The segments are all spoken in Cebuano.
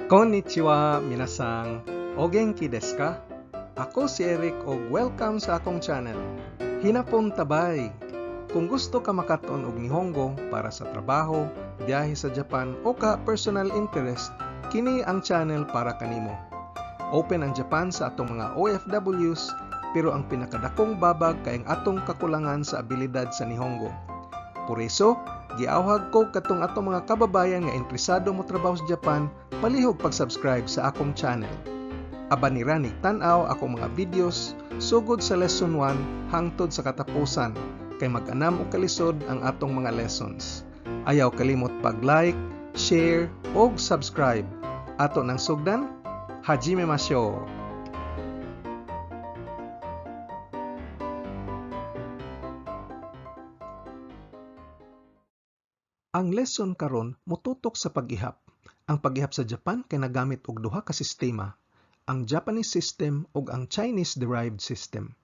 Konnichiwa, minasan. O genki desu ka? Ako si Eric og welcome sa akong channel. Hinapon tabay. Kung gusto ka makaton og Nihongo para sa trabaho, biyahe sa Japan o ka personal interest, kini ang channel para kanimo. Open ang Japan sa atong mga OFWs, pero ang pinakadakong babag kay ang atong kakulangan sa abilidad sa Nihongo. Por eso, giawhag ko katong atong mga kababayan nga interesado mo trabaho sa Japan, palihog pag-subscribe sa akong channel. Aban ni ranig tan-aw akong mga videos sugod sa lesson 1 hangtod sa katapusan kay mag-anam og kalisod ang atong mga lessons. Ayaw kalimot pag-like, share og subscribe. Ato nang sugdan, hajime masho. Ang lesson karon motutok sa pag-ihap. Ang pag-ihap sa Japan kay nagamit og duha ka sistema, ang Japanese system ug ang Chinese-derived system.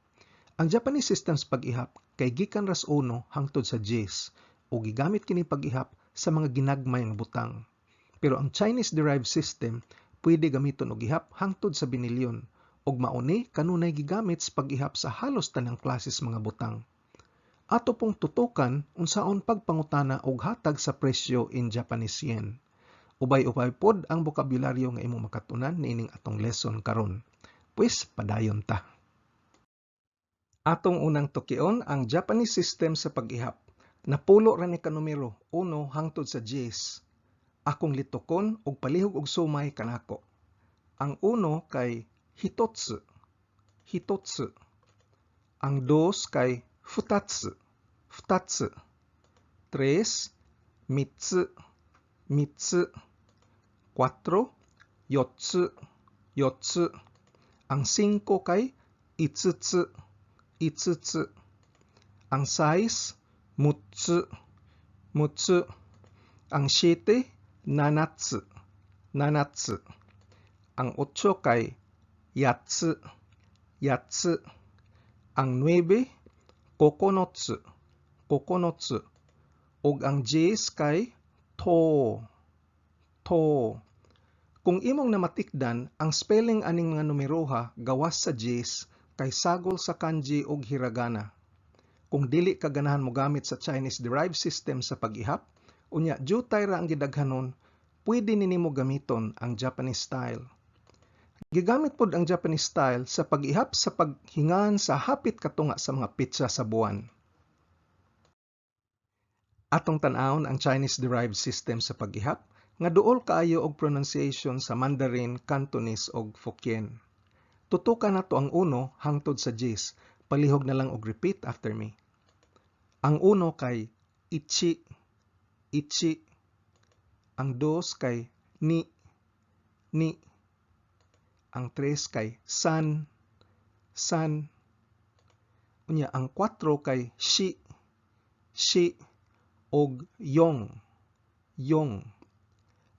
Ang Japanese system sa pag-ihap kay gikan ras 1 hangtod sa 10 ug gigamit kini pag-ihap sa mga ginagmay nga butang. Pero ang Chinese-derived system pwede gamiton og ihap hangtod sa binilyon ug mao ni kanunay gigamit sa pag-ihap sa halos tanang klases mga butang. Ato pong tutukan unsaon pagpangutana og hatag sa presyo in Japanese yen. Ubay-ubay pod ang bokabularyo nga imong makatunan niining atong lesson karon. Pwes padayon ta. Atong unang tukion ang Japanese system sa pag-ihap. Napulo ra ni ka numero, 1 hangtod sa 10. Akong litokon og palihog og sumay kanako. Ang 1 kay hitotsu, hitotsu. Ang 2 kay futatsu, futatsu. 3, mitsu, mitsu. 4, yotsu, yotsu. Ang 5 kay itsutsu, itsutsu. Ang 6, mutsu, mutsu. Ang 7, nanatsu, nanatsu. Ang 8 kay yatsu, yatsu. Ang 9, kokonotsu, kokonotsu. Ug ang 10 kay to, to. Kung imong namatikdan, ang spelling aning mga numeroha gawas sa 10 kay sagol sa kanji ug hiragana. Kung dili ka ganahan mogamit sa Chinese-derived system sa pag-ihap, unya jutay ra ang gidaghanon, pwede ni nimo gamiton ang Japanese style. Gigamit pod ang Japanese style sa pag-ihap sa paghingan sa hapit katunga sa mga petsa sa buwan. Atong tan-awon ang Chinese-derived system sa pag-ihap nga duol kaayo og pronunciation sa Mandarin, Cantonese ug Hokkien. Tutukan nato ang 1 hangtod sa 10. Palihog na lang og repeat after me. Ang 1 kay ichi, ichi. Ang 2 kay ni, ni. Ang 3 kay san, san. Unya ang 4 kay shi, shi og yong, yong.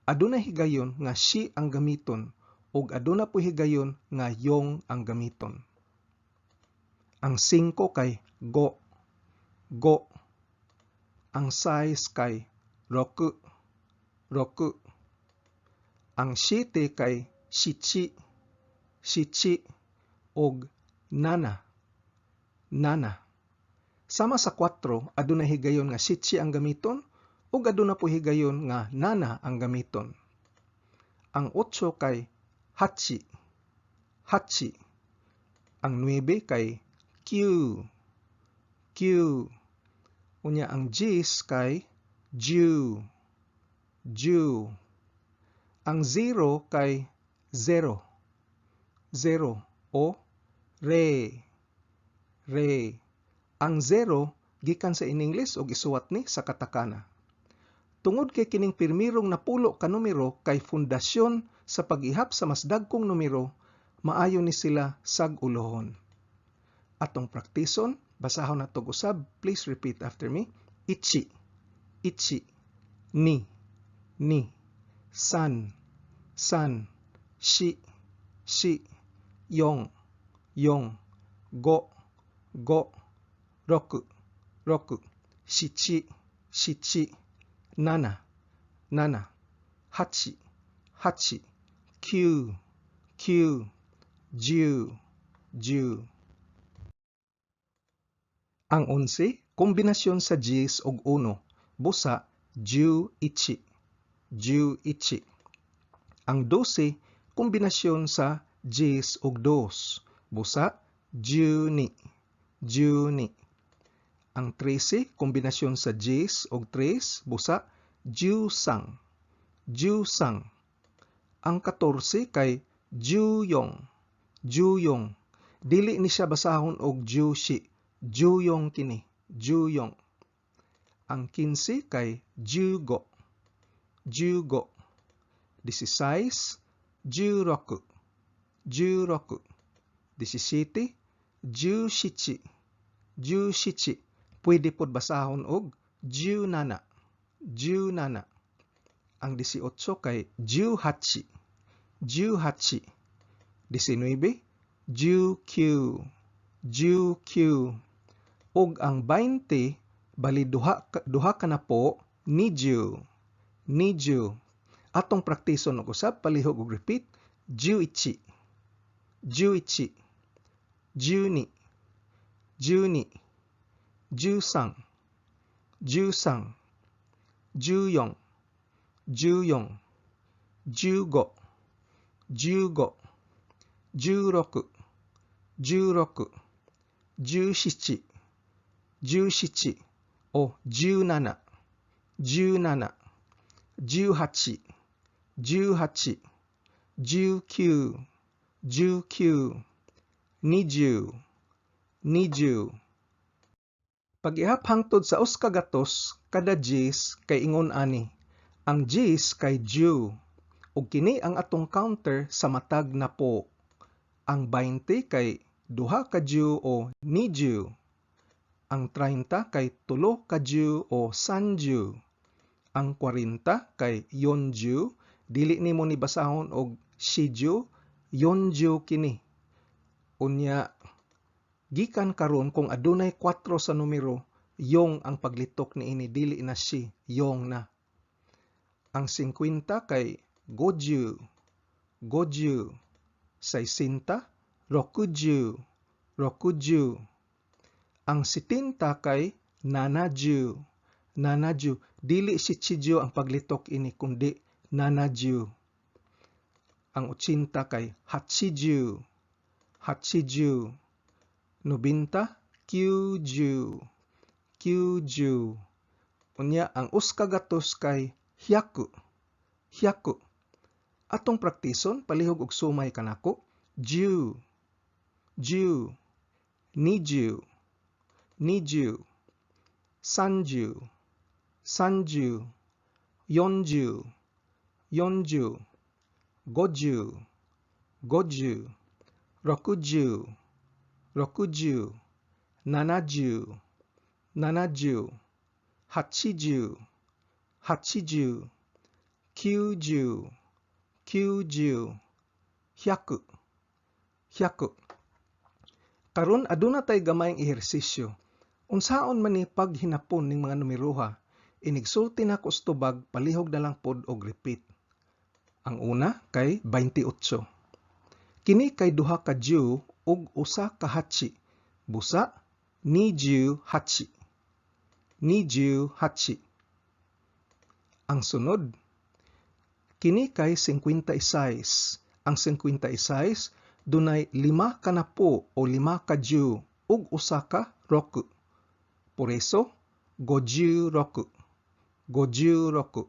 Aduna higayon nga shi ang gamiton ug aduna po higayon nga yong ang gamiton. Ang 5 kay go, go. Ang 6 kay roku, roku. Ang 7 kay shichi, shichi og nana, nana. Sama sa 4, aduna higayon nga shichi ang gamiton ug aduna po higayon nga nana ang gamiton. Ang 8 kay hachi, hachi. Ang 9 kay kyu, kyu. Unya ang 10 kay ju, ju. Ang 0 kay 0, 0 o re, re. Ang 0 gikan sa Iningles ug isuwat ni sa katakana. Tungod kay kining pirmirong napulo ka numero kay pundasyon sa pag-ihap sa mas dagkong numero, maayo ni sila sag-ulohon. Atong praktison, basahon nato usab, please repeat after me. Ichi, ichi, ni, ni, san, san, shi, shi, yong, yong, go, go, roku, roku, shichi, shichi, nana, nana, hachi, hachi, Kyu, kyu, jyu, jyu. Ang 11, kombinasyon sa 10 ug 1, busa 11, 11. Ang 12, kombinasyon sa 10 ug 2, busa 12, 12. Ang 13, kombinasyon sa 10 ug 3, busa 13, 13. Ang 14 kay 14, 14. Dili ni siya basahon og 14, 14 kini, 14. Ang 15 kay 15, 15. 16, 16, 16. 17, 17, 17. Pwede pod basahon og 17, 17. Ang 18 kay 18, 18. 19, 19, 19. Ug ang 20, bali duha ka napo, 20, 20. Atong praktison og usab, palihog og repeat: 11, 11, 12, 12, 13, 13, 14, 14, 15, 15, 16, 16, 17, 17 o 17, 17, 18, 18, 19, 19, 20, 20. Pag-ihap hangtod sa usa ka gatos, kada 10 kay ingon ani. Ang 10 kay 十 ug kini ang atong counter sa matag napo. Ang 20 kay duha ka 十 o 二十. Ang 30 kay tulo ka 十 o 三十. Ang 40 kay 四十, dili nimo ni basahon og 四十, 四十 kini. Unya gikan karon, kung adunay 4 sa numero, 四 ang paglitok niini, dili na 四, 四 na. Ang 50 kay 五十, 五十. 60, 六十, 六十. Ang 70 kay 七十, 七十. Dili 七十 ang paglitok ini kundi 七十. Ang 80 kay 八十, 八十. 90, 九十, 九十. Unya ang usa ka gatos kay 百, 百. Atong praktison, palihog og sumay kanako: 十, 十, 二十, 二十, 三十, 三十, 四十, 四十, 五十, 五十, 六十, 六十, 七十, 七十, 八十, 八十, 九十, 九十, 百, 百. Karon aduna tay gamayng ehersisyo. Unsaon man ni paghinapon ning mga numeroha? Inigsulti nako sa tubag, palihog na lang pod og repeat. Ang una kay 28. Kini kay duha ka 十 ug usa ka 八. Busa 28. 28. Ang sunod, kini kay 56. Ang 56 dunay lima ka napo o lima ka 十 ug usa ka 六. Por eso, 56. 56.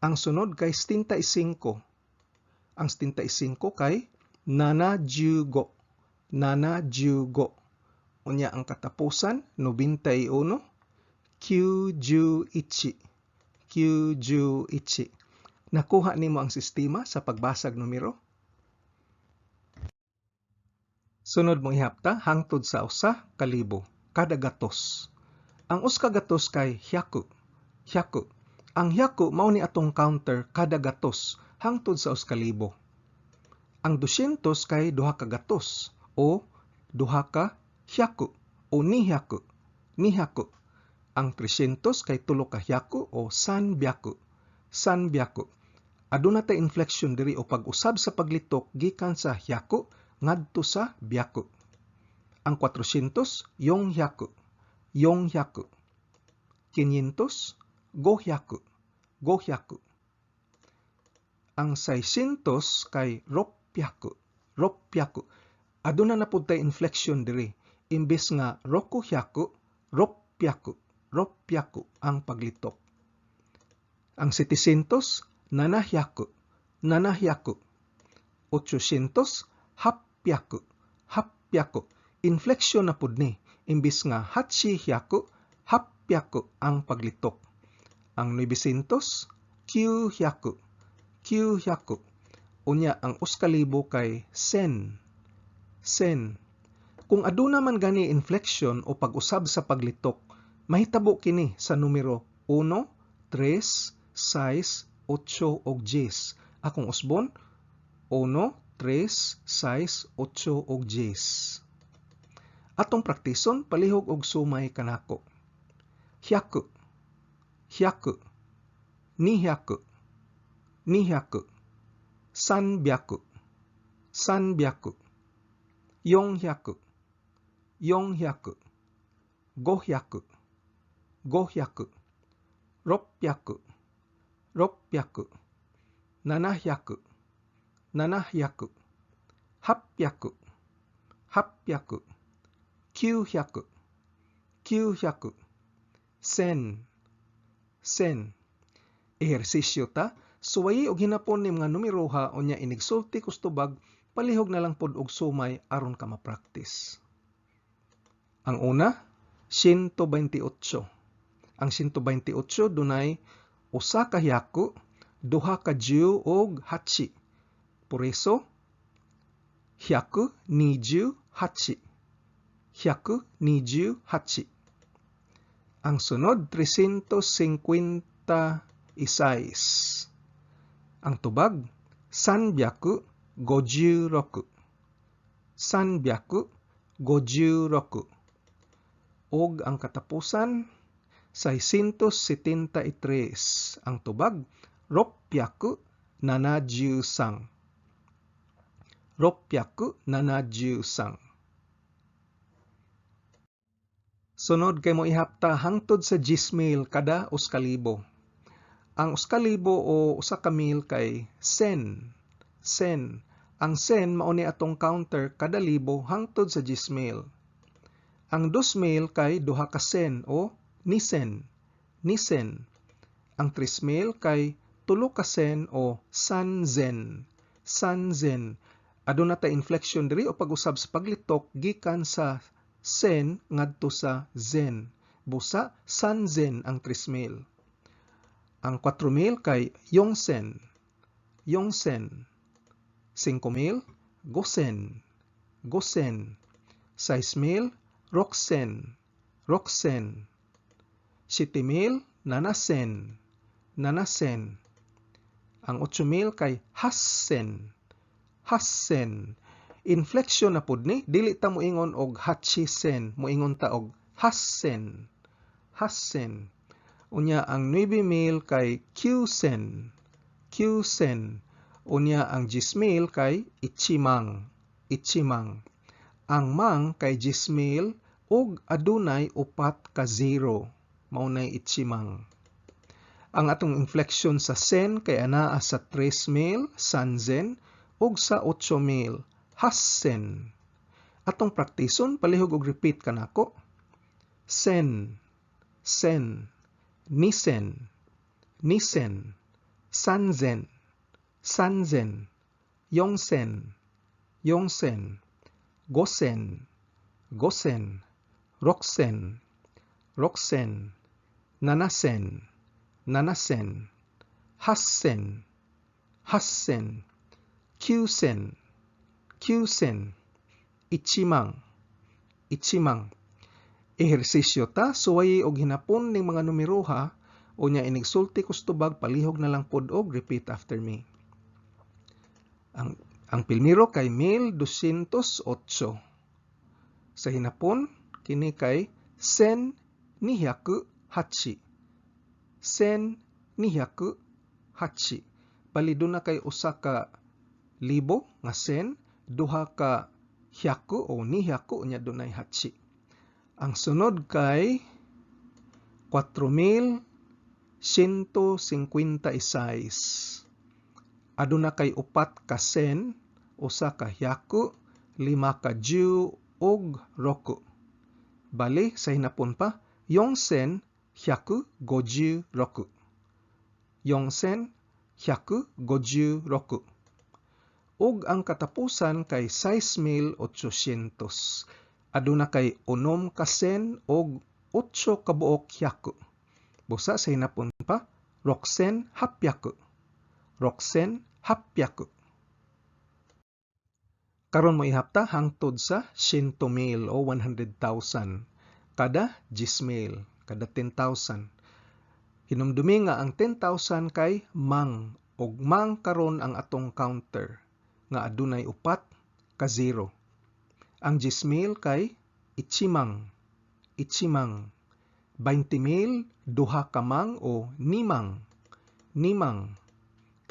Ang sunod kay 75. Ang 75 kay 七十五. 七十五. Unya ang katapusan, 91, 91. 91. Nakuha nimo ang sistema sa pagbasag numero? Sunod, mo-ihap ta hangtod sa 1,000, kada gatos. Ang usa ka gatos kay 百, 百. Ang 百 mao ni atong counter kada gatos hangtod sa 1,000. Ang 200 kay duha ka gatos o duha ka 百 o 二百, 二百. Ang 300 kay tulo ka 百 o 三百, 三百. Aduna tay inflection diri o pag-usab sa paglitok gikan sa hyaku ngadto sa byaku. Ang 400, yonhyaku, yonhyaku. 500, gohyaku, gohyaku. Ang 600 kay roppyaku, roppyaku. Aduna na pud tay inflection diri. Imbes nga rokuhyaku, roppyaku, roppyaku ang paglitok. Ang 700, nanahyaku, nanahyaku. 800, happyaku, happyaku. Inflection na pud ni. Imbis nga hachihyaku, happyaku ang paglitok. Ang 900, kyuhyaku, kyuhyaku. Unya ang 1000 kay sen, sen. Kung aduna man gani inflection o pag-usab sa paglitok, mahitabo kini sa numero 1, 3, 6, 8 ug 10. Akong usbon, 1, 3, 6, 8 ug 10. Atong praktison, palihog og sumay kanako. Hyaku, hyaku, nihyaku, nihyaku, sanbyaku, sanbyaku, yonhyaku, yonhyaku, gohyaku, gohyaku, roppyaku, roppyaku, nanahyaku, nanahyaku, happyaku, happyaku, kyuhyaku, kyuhyaku, sen, sen. Ehersisyo ta, suwayi og hinapon ni mga numeroha unya inigsulti kus tubag, palihog na lang pod og sumay aron ka ma-practice. Ang una, 128. Ang 128 dunay usa ka hyaku, duha ka jyu ug hachi. Por eso, hyaku nijyu hachi. Hyaku nijyu hachi. Ang sunod, 356. Ang tubag, sanbyaku gojuroku. Sanbyaku gojuroku. Og ang katapusan, 673. Ang tubag, roppyaku nanajusang. Roppyaku nanajusang. Sunod kay moihap ta hangtod sa 10,000 kada 1,000. Ang 1,000 o 1,000 kay sen. Sen. Ang sen mao ni atong counter kada libo hangtod sa 10,000. Ang 2,000 kay duha ka sen o nisen. Nisen. Ang 3,000 kay tulo ka sen o sanzen. Sanzen. Aduna tay inflection diri o pag-usab sa paglitok gikan sa sen ngadto sa zen. Busa sanzen ang 3,000. Ang 4,000 kay yongsen. Yongsen. 5,000 gosen. Gosen. 6,000 roksen. Roksen. 7,000 nanasen. Nanasen. Ang 8,000 kay hassen. Hassen. Inflection na pud ni, dili ta moingon og hachisen, moingon ta og hassen. Hassen. Unya ang 9,000 kay kyusen. Kyusen. Unya ang 10,000 kay ichimang. Ichimang. Ang mang kay 10,000 ug adunay upat ka zero. Mao nay ichimang. Ang atong inflection sa sen kay anaa sa 3,000, sanzen, ug sa 8,000, hassen. Atong praktison, palihog og repeat kanako. Sen, sen, nisen, nisen, sanzen, sanzen, yongsen, yongsen, gosen, gosen, roksen, roksen, nanasen, nanasen, hassen, hassen, kyusen, kyusen, ichimang, ichimang. Ehersisyo ta, suwayi og hinapon ning mga numeroha, unya inigsulti kus tubag, palihog na lang pod og repeat after me. Ang pilmiro kay 1208. Sa hinapon, kini kay sen nihyaku hachi. Sen nihyaku hachi. Bali duna kay usa ka libo nga sen, duha ka hyaku o nihyaku, nya dunay hachi. Ang sunod kay 4,156. Aduna kay upat ka sen, usa ka hyaku, lima ka ju ug roku. Bali sa hinapon pa, yonsen hyaku goju roku. Yonsen hyaku goju roku. Ug ang katapusan kay 6,800. Aduna kay unom ka sen og 8 ka buok hyaku. Busa sa hinapon pa, roksen happyaku. Roksen happyaku. Karon moihap ta hangtod sa 100,000 o 100,000. Kada 10,000, kada 10,000. Hinumdumi nga ang 10,000 kay mang, ug mang karon ang atong counter nga adunay upat ka zero. Ang 10,000 kay ichimang, ichimang. 20,000, duha ka mang o nimang, nimang.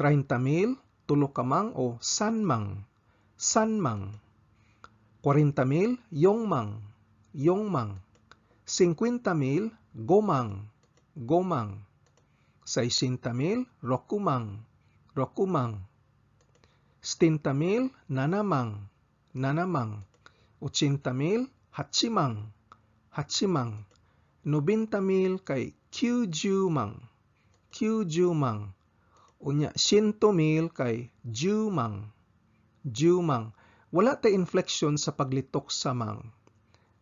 30,000, tulo ka mang o sanmang, sanmang. 40,000, yongmang, yongmang. 50,000, gomang, gomang. 60,000, rokumang, rokumang. 70,000, nanamang, nanamang. 80,000, hachimang, hachimang. 90,000 kay kyujumang, kyujumang. Unya 100,000 kay jumang, jumang. Wala tay inflection sa paglitok sa mang.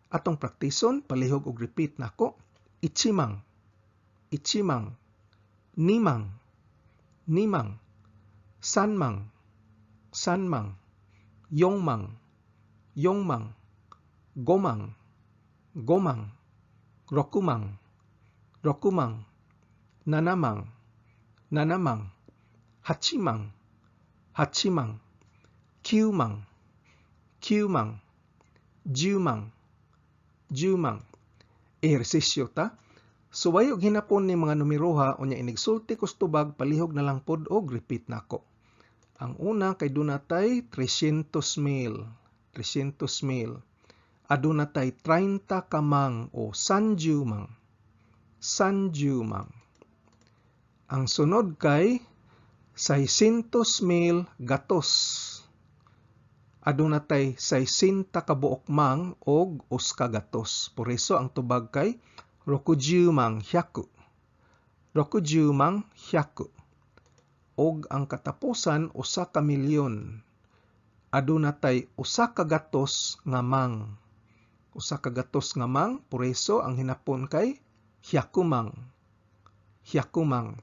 Atong praktison, palihog og repeat nako. Ichimang, ichimang, nimang, nimang, sanmang, sanmang, yongmang, yongmang, gomang, gomang, rokumang, rokumang, nanamang, nanamang, hachimang, hachimang, kyumang, kyumang, jumang, jumang. Ehersisyo ta. Suway og hinapon ni mga numeroha, unya inigsulti ko tubag, palihog na lang pod og repeat nako. Ang una kay duna tay 300,000, 300,000. Aduna tay 30 ka mang o sanjumang. Sanjumang. Ang sunod kay 600,000 gatos. Aduna tay 60 ka buok mang og usa ka gatos. Por eso ang tubag kay rokujumang hyaku. Rokujumang hyaku. Og ang katapusan, usa ka milyon. Aduna tay usa ka gatos nga mang. Usa ka gatos nga mang, por eso ang hinapon kay hyakumang. Hyakumang.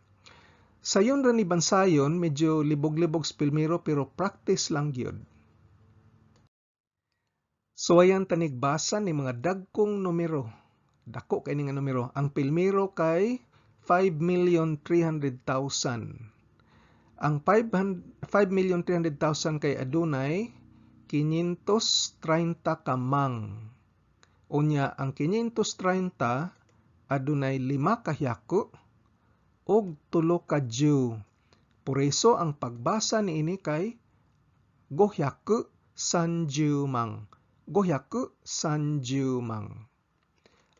Sayon ra ni bansayon, medyo libog-libog sa pilmiro pero practice lang gyud. Suwayan ta nig basa ni mga dagkong numero. Dako kay ni nga numero. Ang pilmiro kay 5,300,000. Ang 5,300,000 kay adunay 530 ka mang. Unya ang 530 adunay lima ka hyaku ug tulo ka ju. Por eso ang pagbasa niini kay gohyaku sanjumang. Gohyaku sanjumang.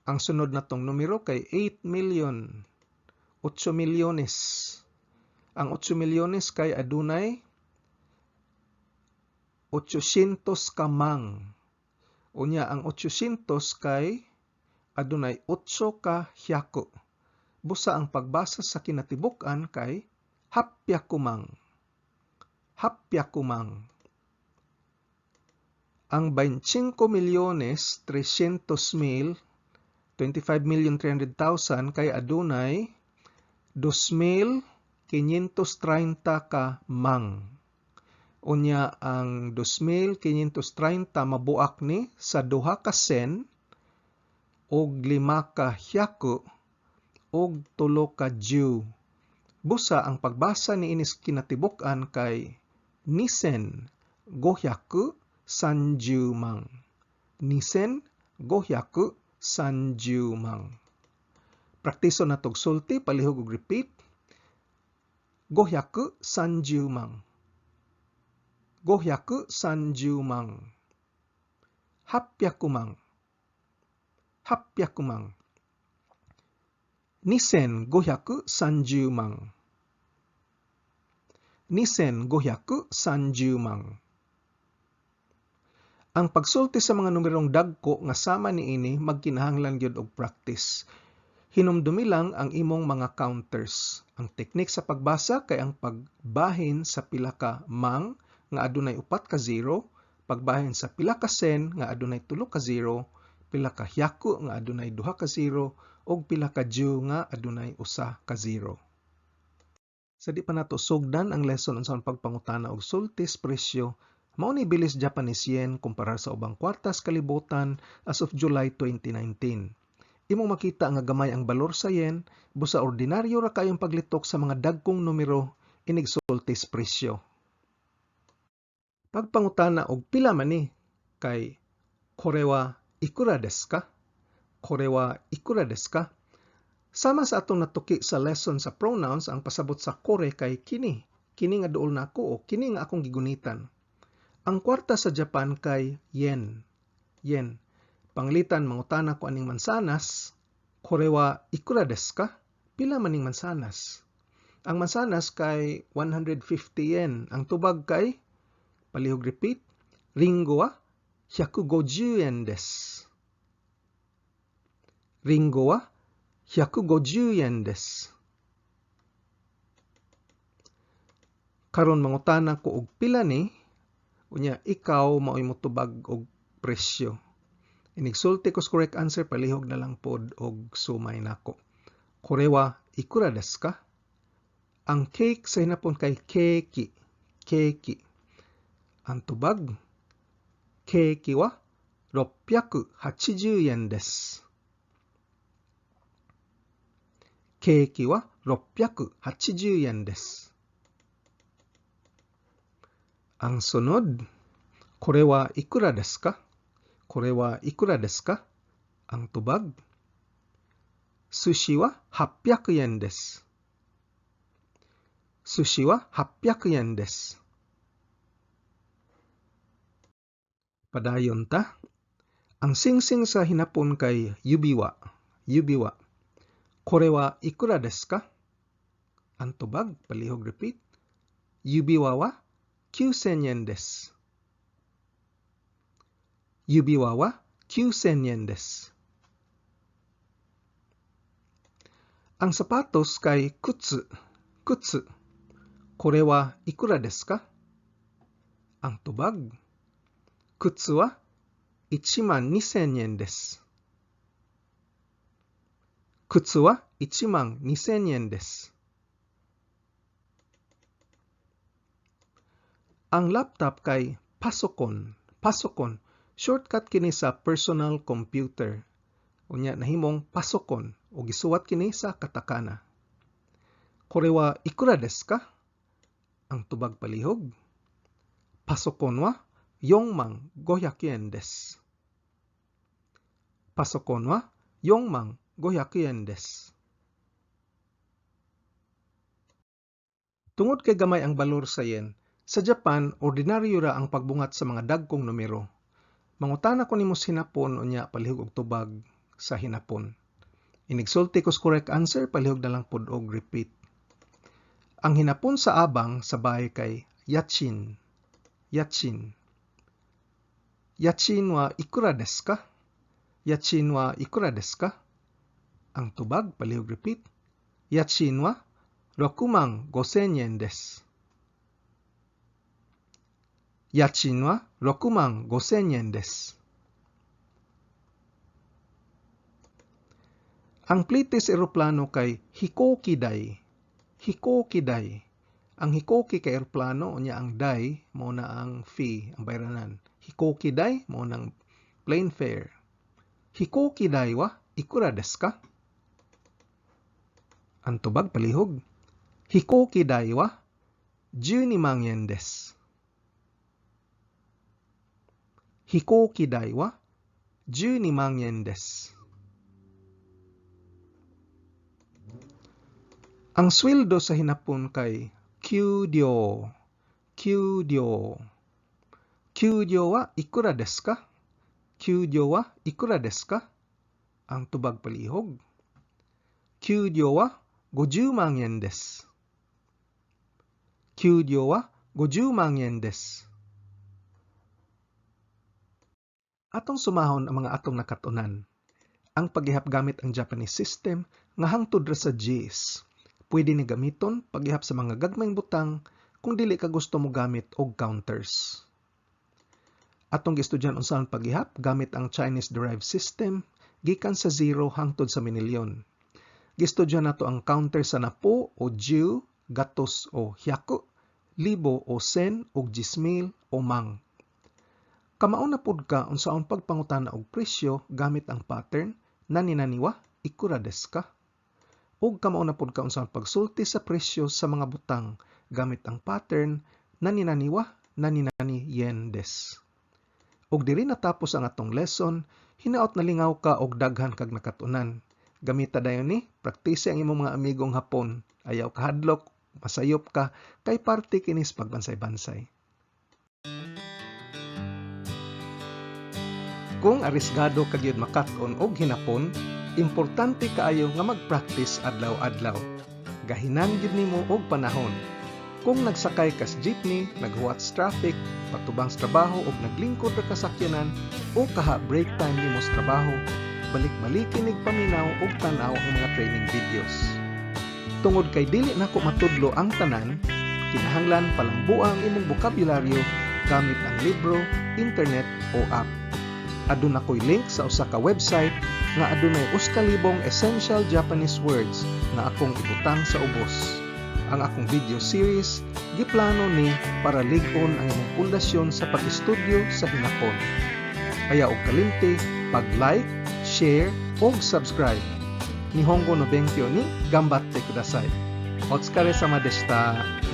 Ang sunod natong numero kay 8 million. 8 milyones. Ang 8 milyones kay adunay 800 ka mang. Unya ang 800 kay adunay 8 ka hyaku. Busa ang pagbasa sa kinatibuk-an kay happyakumang. Happyakumang. Ang 25 milyones 300 mil, 25,300,000, kay adunay 2,530 ka mang. Unya ang 2,530 mabuak ni sa duha ka sen og lima ka hyaku og tulo ka ju. Busa ang pagbasa niini sa kinatibuk-an kay nisen gohyaku sanjumang. Nisen gohyaku sanjumang. Praktiso natog sulti, palihog og repeat. 530万。530万。800万。800万。2530万。2530万。Ang pagsulti sa mga numerong dagko nga sama niini magkinahanglan gyud og practice. Hinumdumi lang ang imong mga counters. Ang teknik sa pagbasa kay ang pagbahin sa pila ka mang nga adunay upat ka zero, pagbahin sa pila ka sen nga adunay tulo ka zero, pila ka hyaku nga adunay duha ka zero, ug pila ka ju nga adunay usa ka zero. Sa di pa nato sugdan ang lesson unsaon pagpangutana og sultis presyo, mao ni bilis Japanese yen kumpara sa ubang kwartas kalibutan as of July 2019. Imong makita nga gamay ang balor sa yen, busa ordinaryo ra kayong paglitok sa mga dagkong numero inig sultis presyo. Pagpangutana og pila man ni kay kore wa ikura desu ka? Kore wa ikura desu ka? Sama sa atong natuki sa lesson sa pronouns, ang pasabot sa kore kay kini, kini nga duol nako o kini nga akong gigunitan. Ang kwarta sa Japan kay yen. Yen. Panglitan mangutana ko aning mansanas, kore wa ikura desu ka? Pila maning mansanas? Ang mansanas kay 150 yen. Ang tubag kay, palihog repeat, ringo wa 150 yen desu. Ringo wa 150 yen desu. Karon mangutana ko og pila ni, unya ikaw maoy motubag og presyo. Inigsulti ko sa correct answer, palihog na lang pod og sumay nako. Kore wa ikura desu ka? Ang cake sa hinapon kay keki. Keki. Ang tubag, keki wa 680 yen desu. Keki wa 680 yen desu. Ang sunod, kore wa ikura desu ka? Kore wa ikura desu ka? Ang tubag, sushi wa 800 yen desu. Sushi wa 800 yen desu. Padayon ta. Ang singsing sa hinapon kay yubiwa. Yubiwa. Kore wa ikura desu ka? Ang tubag, palihog repeat. Yubiwa wa 9000 yen desu. Yubiwa wa 9000 yen desu. Ang sapatos kay kutsu. Kutsu. Kore wa ikura desu ka? Ang tubag, kutsu wa 12000 yen desu. Kutsu wa 12000 yen desu. Ang laptop kay pasokon. Pasokon. Shortcut kini sa personal computer. Unya nahimong pasokon o gisuwat kini sa katakana. Kore wa ikura desu ka? Ang tubag palihog, pasokon wa yongmang gohyaku yen desu. Pasokon wa yongmang gohyaku yen desu. Tungod kay gamay ang balor sa yen, sa Japan, ordinaryo ra ang pagbungat sa mga dagkong numero. Mangutana ko nimo sa hinapon, unya palihog og tubag sa hinapon. Inigsulti ko sa correct answer, palihog na lang pod og repeat. Ang hinapon sa abang sa bahay kay yachin. Yachin. Yachin wa ikura desu ka? Yachin wa ikura desu ka? Ang tubag, palihog repeat. Yachin wa rokumang gosen yen desu. Yachin wa rokumang gosen yen desu. Ang plite sa eroplano kay hikoki dai. Hikoki dai. Ang hikoki kay eroplano, unya ang dai, mao na ang fee, ang bayranan. Hikoki dai, mao nang plane fare. Hikoki dai wa ikura desu ka? Ang tubag palihog. Hikoki dai wa 12 yen desu. Hikoki dai wa 12 yen desu. Ang sweldo sa hinapon kay 給料, 給料. 給料はいくらですか? 給料はいくらですか? Ang tubag palihog. 給料は50万円です。給料は50万円です。Atong sumahon ang mga atong nakat-unan. Ang pag-ihap gamit ang Japanese system nga hangtod ra sa diyes. Pwede ni gamiton pag-ihap sa mga gagmayng butang kung dili ka gusto mo gamit og counters. Atong gistudyan unsaon pag-ihap gamit ang Chinese derived system gikan sa 0 hangtod sa minilyon. Gistudyan nato ang counter sa napo o 十, gatos o 百, libo o 千 ug 10,000 o 万. Kamao na pud ka unsaon pagpangutana og presyo gamit ang pattern 何々はいくらですか? Ug kamao na pud ka unsaon pagsulti sa presyo sa mga butang gamit ang pattern 何々は何々円です. Ug diri natapos ang atong lesson, hinaot nalingaw ka og daghan kag nakat-unan. Gamita dayon ni, praktise ang imong mga amigong Hapon. Ayaw kahadlok, masayop ka, kay parte kinis pagbansay-bansay. Kung arisgado ka gyud makat-on og hinapon, importante kaayo nga mag-practice adlaw-adlaw. Gahinan gyud nimo og panahon. Kung nagsakay ka sa jeepney, naghuwat sa traffic, patubang sa trabaho og naglingkod ra ka sakyanan o kaha break time nimo sa trabaho, balik-balikin nig paminaw og tan-aw ang mga training videos. Tungod kay dili nako matudlo ang tanan, kinahanglan palambua ang imong bokabularyo gamit ang libro, internet o app. Aduna ko'y link sa usa ka website nga adunay 1,000 essential Japanese words nga akong ibutang sa ubos. Ang akong video series giplano ni para lig-on ang imong pundasyon sa pag-estudyo sa hinapon. Ayaw og kalimti, pag-like, share ug subscribe. 日本語の勉強に頑張ってください. お疲れ様でした.